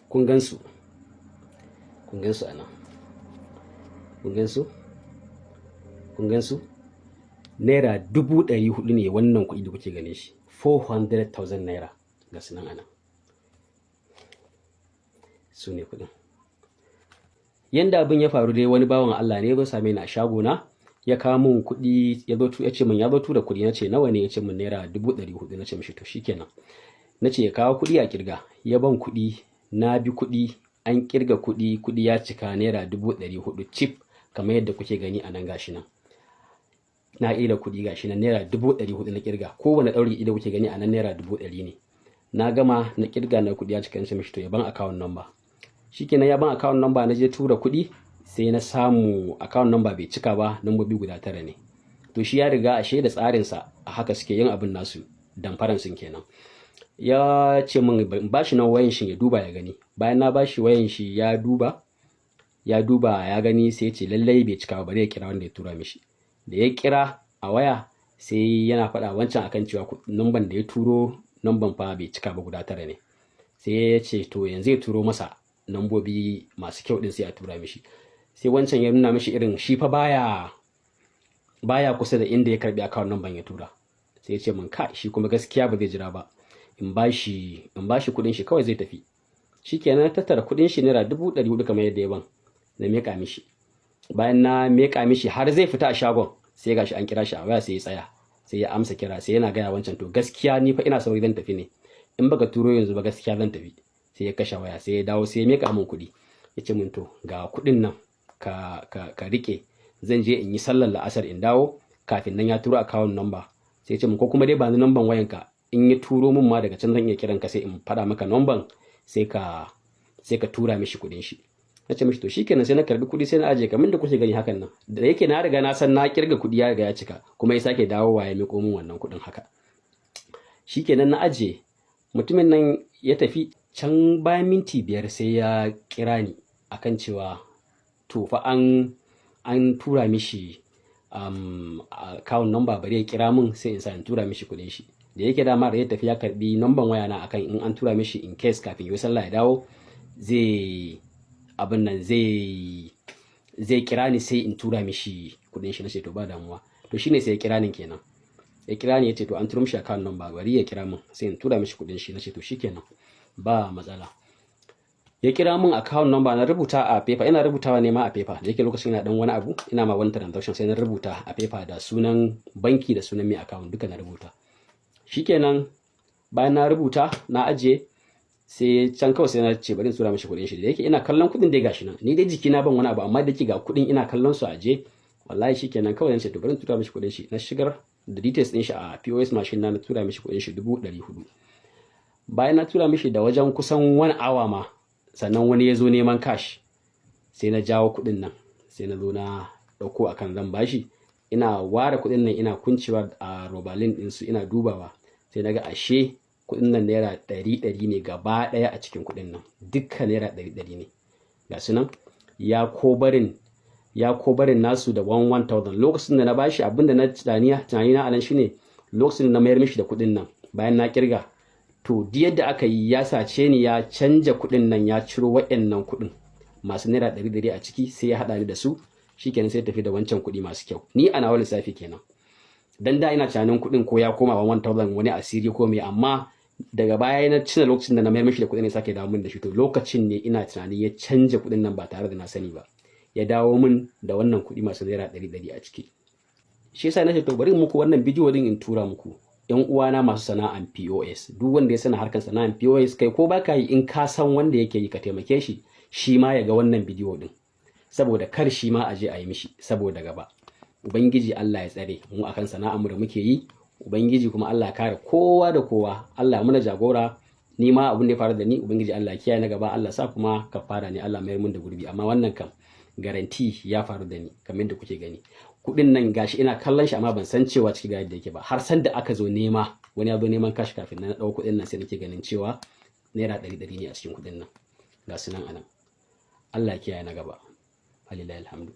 Kun gansu, kun gansu a nan, kun gansu, kun gansu. ₦400,000 ne wannan kuɗi da kuke ganin shi, 400,000 naira. Ga su nan a nan, su ne kuɗin. Yanda abin ya faru dai, wani bawan Allah ne ya zo same ni a shagona, ya kawo min kuɗi, ya zo ya ce min ya zo tura kuɗi. Na ce, "Nawa ne?" Ya ce min ₦400,000. Na ce mishi, "To shikenan." Na ce ya kawo kuɗi a kirga. Ya ban kuɗi, na bi kuɗi, an kirga kuɗi, kuɗi ya cika ₦400,000 cif, kamar yadda kuke gani a nan. Gashi nan na ila kuɗi, gashi nan ₦400,000 na kirga. Kowane ɗauri da kuke gani a nan ₦100,000 ne. Na gama na kirga na kuɗi ya cika. Na mishi, "To, ya ban account number." Shikenan, ya ban account number, na je tura kuɗi, sai na samu account number bai cika ba, lambobi guda tara ne. To shi ya riga ashe da tsarinsa a haka suke yin abin nasu, damfaran sun kenan. Ya ce min ba shi nan wayan shi ya duba ya gani. Bayan na bashi wayan shi, ya duba, ya duba ya gani, sai ya ce lallai bai cika ba, bari ya kira wanda ya tura mishi. Da ya kira a waya, sai yana faɗa wancan akan cewa numban da ya turo, numban fa bai cika ba, guda tara ne. Sai ya ce to yanzu ya turo masa nambobi masu kyau din, sai a tura mishi. Sai wancan ya nuna mishi irin shi fa baya kusa da inda ya karbi account number ya tura. Sai ya ce min ka shi kuma gaskiya ba zai jira ba, in bashi kudin shi kawai zai tafi. Shikenan, na tattara kudin shi ₦400,000 kamar yadda ya ban, na meka mishi. Bayan na meka mishi, har zai fita a shagon, sai gashi an kira shi a waya. Sai ya tsaya, sai ya amsa kira, sai yana gaya wancan, "To gaskiya ni fa ina sauri zan tafi ne, in baka turo yanzu ba gaskiya zan tafi." Sai ya kashe waya, sai ya dawo, sai ya meka min kuɗi, ya ce min, "To ga kuɗin nan, ka rike, zan je in yi sallar la'asar in dawo." Kafin nan ya turo account number. Sai ya ce min, ko kuma dai ba ni number wayanka, in ya turo min ma daga can zan iya kiran ka, sai in faɗa maka number, sai ka tura mishi kuɗin shi. Na ce mishi, "To shikenan." Sai na karbi kuɗi, sai na aje kamar da kuke gani hakan nan. Da yake na riga na san na kirga kuɗi ya riga ya cika, kuma ya sake dawowa ya miƙo min wannan kuɗin haka. Shikenan, na aje. Mutumin nan ya tafi. Can bayan minti 5 sai ya kira ni akan cewa to fa an tura mishi account number, bari ya kira min sai in sa in tura mishi kuɗin shi. Da yake dama da ya tafi ya karbi number waya na akan in an tura mishi, in case kafin yi sallah ya dawo, zai abin nan, zai kira ni sai in tura mishi kuɗin shi. Na ce, "To ba damuwa." To shine sai ya kira ni kenan. Ya kira ni, ya ce to an turo mishi account number, bari ya kira min sai in tura mishi kuɗin shi. Na ce, "To shikenan, ba matsala." Ya kira min account number, na rubuta a paper. Ina rubutawa ne ma a paper, da yake lokacin ina dan wani abu, ina ma wani transaction, sai na rubuta a paper da sunan banki da sunan mai account duka na rubuta. Shikenan, bayan na rubuta na ajiye, sai can kawai sai na ce bari in tura mishi kuɗin shi. Da yake ina kallon kuɗin dai gashi nan, ni dai jiki na ban wani abu, amma da yake ga kuɗin ina kallon su aje, wallahi shikenan, kawai na ce to bari in tura mishi kuɗin shi. Na shigar da details ɗin shi a POS machine na, na tura mishi kuɗin shi 400,000. Bayan na tura mishi da wajen kusan wani awa ma, sannan wani ya zo neman cash, sai na jawo kuɗin nan, sai na zo na ɗauko akan zan bashi. Ina ware kuɗin nan, ina kuncewa a robalin ɗinsu, ina dubawa, sai na ga ashe kuɗin nan ₦100 ne gaba ɗaya a cikin kuɗin nan, dukkan ₦100 ne. Ga su nan, ya ko barin nasu da 1000. Lokacin da na bashi, abinda na tunani na anan shine, lokacin da na mayar mishi da kuɗin nan bayan na kirga, to duk yadda aka yi ya sace ni, ya canja kuɗin nan, ya ciro waɗannan kuɗin masu ₦100 a ciki, sai ya haɗa ni da su. Shikenan, sai tafi da wancan kuɗi masu kyau. Ni a nawa lissafi kenan, dan da ina tunanin kuɗin ko ya koma 1000 wani asiri ko me, amma daga baya na cina lokacin da na mayar mishi da kuɗin ne sake dawo min da shi. To lokacin ne ina tunanin ya canja kuɗin nan ba tare da na sani ba, ya dawo min da wannan kuɗi masu ₦100 a ciki. Shi yasa na ce to bari in muku wannan bidiyo din in tura muku, yan uwana masu sana'an POS. Duk wanda ya sana harkar sana'an POS, kai ko baka yi, in ka san wanda yake yi, ka taimake shi, shi ma ya ga wannan bidiyo din, saboda kar shi ma a je a yi mishi. Saboda gaba Ubangiji Allah ya tsare mu akan sana'ar mu da muke yi. Ubangiji kuma Allah ya kare kowa da kowa, Allah muna jagora. Ni ma abin da ya faru da ni, Ubangiji Allah ya kiyaye na gaba, Allah sa kuma kafara ne, Allah mayar mun da gurbi. Amma wannan kam garanti ya faru da ni, kamar yadda kuke gani kuɗin nan gashi ina kallon shi, amma ban san cewa ciki ga yadda yake ba, har san da aka zo nema, wani ya zo neman cash, kafin na ɗau kuɗin nan sai nake ganin cewa ₦100 ne a cikin kuɗin nan. Ga su nan anan. Allah ya kiyaye na gaba. Walillahi alhamdu.